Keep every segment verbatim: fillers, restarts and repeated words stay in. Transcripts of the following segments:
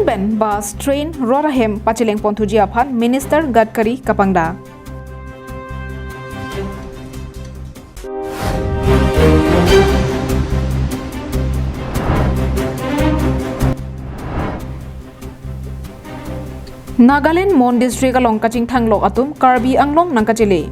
Pen bus, train, rot ahem pacheleng ponthuji aphan Minister Gadkari kapangdak. Nagaland Mon District along kachingthang lok atum Karbi Anglong nangkachele.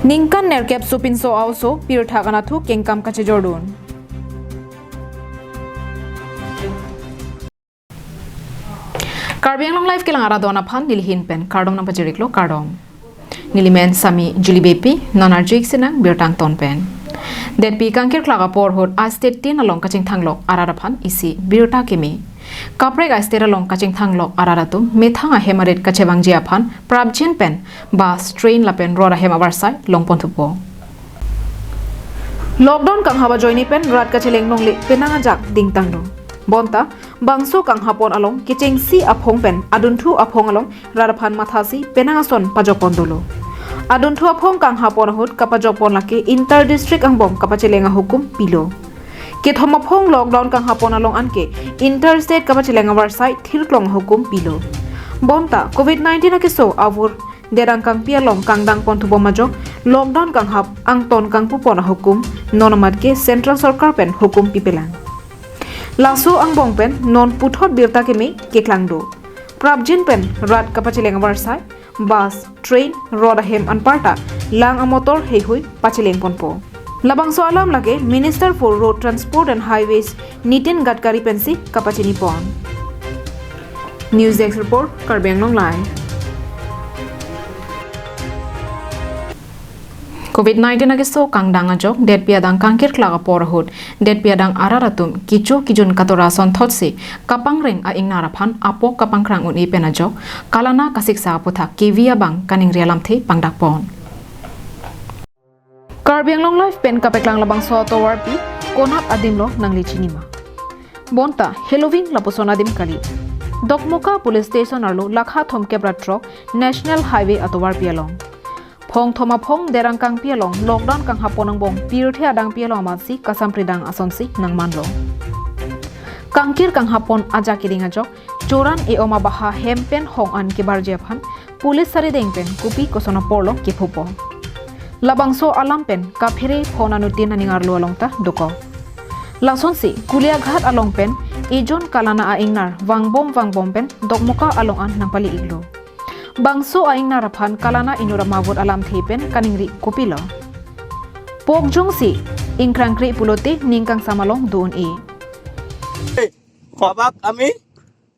Ningkan nerkep sopinso a-oso pirthak anatthu kengkam kachejordun. Karbi Anglong Live kelang arat do-an aphan nelihin pen kardom nangpajiriklo, kardom. Nelimen Sami Julie Beypi, non arju-ik sinang birta angton pen. Detpi kangkirklak apor ahut a-state tin along kachingthang lok arat aphan isi birta kimi. Kaprek a-state along kachingthang lok arat atum methang ahem arit kachevangji aphan prapjin pen bus, train lapen rot ahem avarsai long ponthupo. Lockdown kanghap ajoine pen rat kacheleng longle penang ajak dingtanglo. Bonta bangso kanghapon along kechengsi aphong pen adunthu aphong along rat aphan mathasi penang ason pajokpon dolo. Adunthu aphong kanghapon ahut kapajokpon lake inter district angbong kapacheleng ahukum pilo. Kethom aphong lockdown kanghapon along anke inter state kapacheleng avarsai thirklong ahukum pilo. Bonta covid nineteen akeso avur derang kangpi along kangdang ponthu bom ajok lockdown kanghap angton kangpupon ahukum non amat ke Central Sorkar pen hukum pipelang. Laso angbong pen non puthot birta keme keklang do. Prapjin pen rat kapacheleng avarsai, bus, train, rot ahem anparta lang amotor heihui pacheleng ponpo. Labangso alam lake Minister for Road Transport and Highways Nitin Gadkari pensi kapachini pon. News Desk Report, Karbi Anglong Live. Covid nineteen akeso kangdang ajok, detpi adang kangkirklak apor ahut, detpi adang arat atum kichu kijun katora sonthotsi kapangreng a-ingnar aphan apok kapangkrang un-e pen ajok, kalana kasiksa aputhak kevi abang kaningri alamthe pangdakpon. Karbi Anglong Live pen kapeklang labangso atovarpi konat adim lo nangli chinima. Bonta Heloving lapuson adim kali. Dokmoka Police Station arlo lakha thomkep ra throk National Highway atovarpi along. Phongthom aphong derang kangpi along lockdown kanghapon angbong pirthe adangpi along amatsi kasampridang asonsi nangmanlo. Kangkir kanghapon ajak keding ajok choran e-om abaha hem pen hong an kebarji aphan police sarideng pen kopi koson aporlo kephupo. Labangso alam pen kaphere phon anutin aning arlo along ta dokok. Lasonsi Kuliaghat along pen ejon kalana a-ingnar vangbom vangbom pen Dokmoka along an nangpali-iklo. Bangso a-ingnar aphan kalana inut amavut alamthe pen kaningri kopilo. Pokjongsi ingkrangkri pulote ning kangsam along do un-e. বাবাক আমি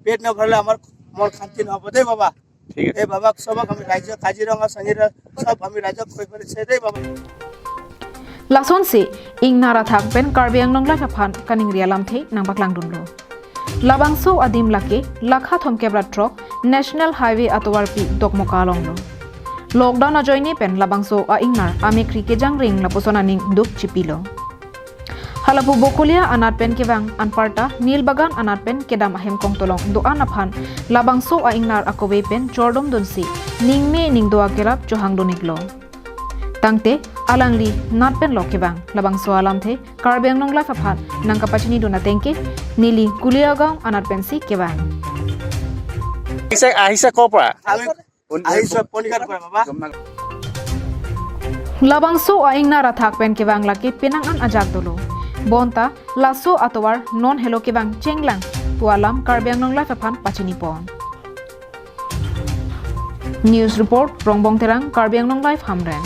পেট না ভরলে আমার মন শান্তি নহব দেই বাবা। ঠিক আছে। এই বাবাক সবক আমি ৰাইজক কাজিৰঙা চাজিৰঙা সব আমি ৰাইজক কৈ পেলাইছে দেই বাবা। Lasonsi ingnar athak pen Karbi Anglong Live aphan kaningri alamthe nangpaklangdunlo. Labangso adim lake lakha thomkep ra throk National Highway atovarpi Dokmoka alonglo. Lockdown ajoine pen labangso a-ingnar amekkri kejangring lapuson aning duk chipilo. Halapu Bokolia anat pen kevang anparta Nilbagan anat pen kedam ahem kongtolong do-an aphan labangso a-ingnar akove pen chordomdunsi ningme ningdo akerap chohangdun-iklo. Tangte alangli nat penlo kevang. Labangso alamthe Karbi Anglong Live aphan nangkapachinidun atengke neli Kuliagaon anat pensi kevang. আহিছে, আহিছে ক'ৰ পৰা? আমি আহিছো পনিঘাট পৰা, বাবা। Labangso a-ingnar athak pen kevang lake penang an ajak dolo. Bonta laso atovar non helo kevang chenglang pu alam Karbi Anglong Live aphan pachinipon. News report, Rongbong Terang, Karbi Anglong Live, Hamren.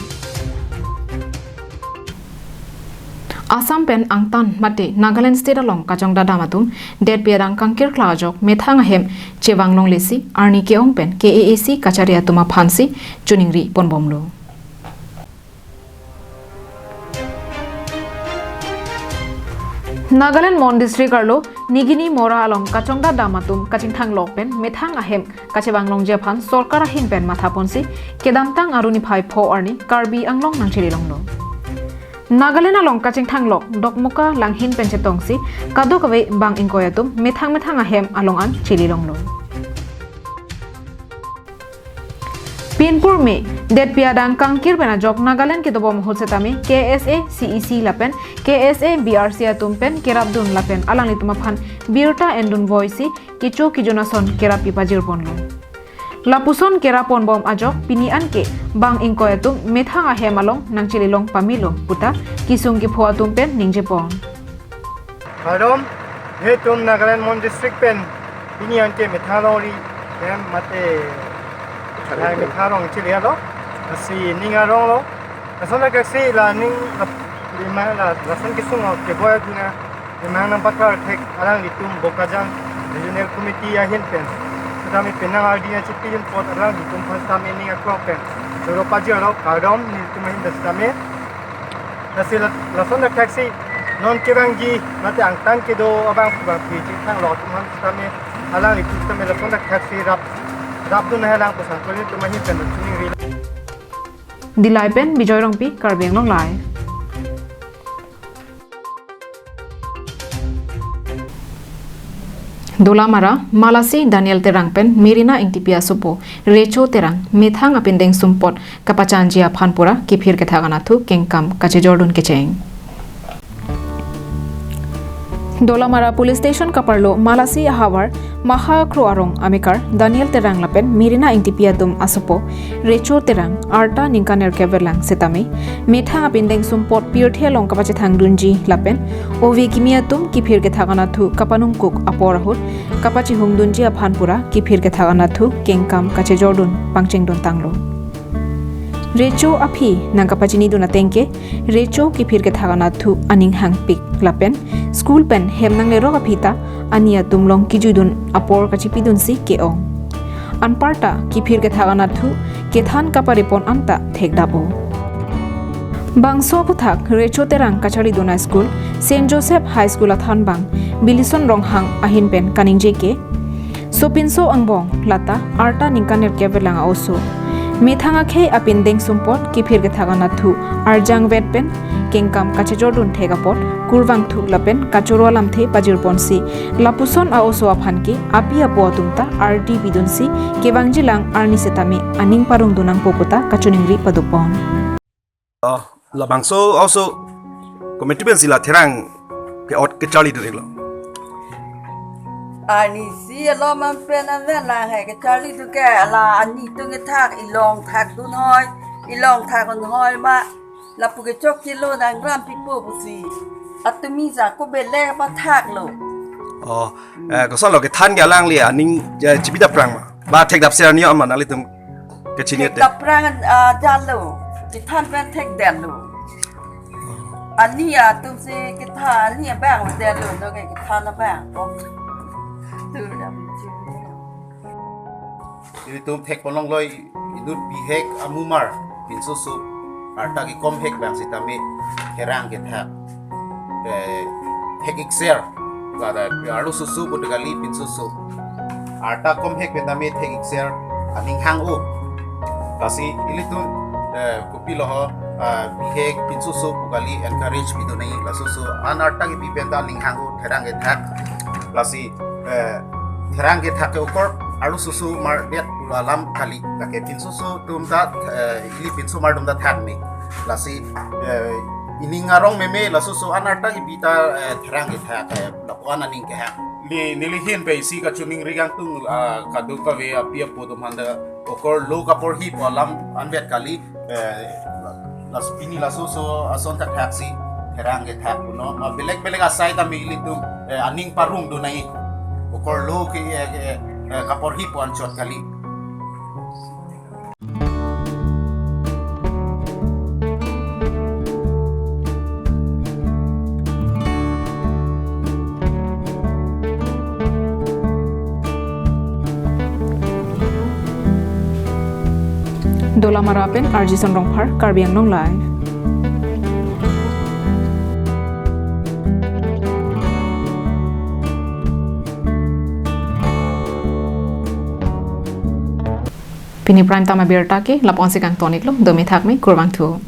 Assam pen angtan mate Nagaland State along kachongdat dam atum detpi adang kangkirklak ajok methang ahem chevang longlesi arni ke-ong pen K A A C kachari atum aphansi choningri ponbomlo. Nagaland Mon District arlo Nigini Mora along kachongdat dam atum kachingthang lok pen methang ahem kachevang longji aphan sorkar ahin pen mathaponsi kedamtang aru niphai pho arni Karbi Anglong nangchele longlo. Nagaland along kachingthang lok Dokmoka langhin pen chetongsi kadokave bang ingkoi atum methang methang ahem along an chele longlo. Pinpur me Detpi adang kangkir pen ajok Nagaland kedobom ahut setame K S A C E C lapen K S A B R C atum pen kerapdun lapen alanglitum aphan birta endun voisi kecho kejun ason kerap pajirponlo. Lapuson kerap ponbom ajok pini anke bang ingkoi atum methang ahem along nangchililong pamelo puta kesung kepho atum pen ningjepon. Kardom, netum Nagaland Mon District pen pini anke methang longri hem mate hai methang rong chilialo, lasi ning aronglo. Lason la kaksi la ning la, lima la lason kesung o keboi aduna limang nang paklar thek alanglitum Bokajan Regional Committee ahin pen setame penang ardi na chipijun apot alanglitum aphan setame ning aklong pen choro pajirlo. Kardom netum ahin pen setame. Lasi la, lason la kaksi non kevangji mate angtan kedo abang abang pi chithanglo atum aphan setame alanglitum setame lason la kaksi rap, rapdun hai lang puson koli netum ahin pen chiningri. Dillai pen Bijoy Rongpi, Karbi Anglong Live. Dolamara, Malasi Daniel Terang pen Mirina Ingtipi asopo Recho Terang methang apindeng sumpot kapachanji aphan pura kiphir kethak anatthu kengkam kachejordun kecheng. Dolamara Police Station kaparlo Malasi ahavar Maha Kro arong amekar Daniel Terang lapen Mirina Ingtipi atum asopo Recho Terang arta ningkan nerkep verlang setame methang apindeng sumpot pirthe along kapachethangdunji lapen ove kimi atum kiphir kethak anatthu kapanungkuk apor ahut kapachihungdunji aphan pura kiphir kethak anatthu kengkam kachejordun pangchengdun tanglo. Recho aphi nang kapachinidun ateng ke Recho kiphir kethak anatthu aning hangpik lapen school pen hem nanglerok aphi ta ani atum along kijuidun apor kachipidunsi ke-ong. Anparta kiphir kethak anatthu kethan kaparepon anta thekdap-o. Bangso aphuthak Recho Terang kacharlidun a-school Saint Joseph High School athanbang Bilison Ronghang ahin pen kaningje ke sopinso angbong lata arta ningkan nerkep verlang a-oso methang akhei apindeng sumpot kiphir kethak anatthu arjangvet pen kengkam kachejordun thek apot kurvangthu lapen kachoro alamthe pajirponsi lapuson a-oso aphan ke api apo atum ta ardi pidunsi kevangjilang arni setame aning parongdun nangpo puta kachiningri padopon. Oh, labangso a-oso committee pensi la Terang ke-ot kacharlidun-iklo. Arni si alo man pen an ven lang he kacharlidun ke la ani tung kethak ilong thakdun hoi, ilong thakdun hoi ma lapu kechok kilo nang ram pipo pusi atumi ja ko belek pathaklo. Oh, eh, kosonlo kethan ke alangli aning, eh, chibidap prang ma. Ba thekdap ser niyo ama nanglitum kachini te. Thekdap prang, ah, jalo. Kethan pen thekdetlo. Ani atum si kethan, ani abang detlo, no ke kethan abang. Oh. Tu ya. Ilitum thekponlongloi inut bihek amumar pinsoso arta kekomhek abang setame therang kethak, eh, thek-ikser, kada arlososo pu kali pinsoso. Arta komhek pen tame thek-ikser aning hang-o. Lasi ilitum, eh, kopilo ho, ah, bihek pinsoso pu kali encourage pidun nangji, lasoso an arta kepi pen ta aning hang-o therang kethak. Lasi, eh, therang kethak ke okor arlososo mardet pu alam kali, lake pinsoso atum ta, eh, ili pinso mar atum ta thak me. Lasi, eh, ining arong meme lasoso an arta kepi ta, eh, therang kethak, eh, lapu-an aning kehang. Neli, neli ahin pen isi kachiningri kangtung, ah, kadokave api apo atum aphan ta okor lo kaporhi pu alam anvet kali, eh, las pini lasoso ason thakthak si therang kethak punon, ma belek belek asai tame ilitum, eh, aning parongdun nangji. Okor lo ke, eh, eh, eh, kaporhi pu anchot kali. Dolamara pen R J Sonrongphar, Karbi Anglong Live. Pini prime time abirta ke lapu-an si kangton-iklo, domi thakmi, kurvangthu.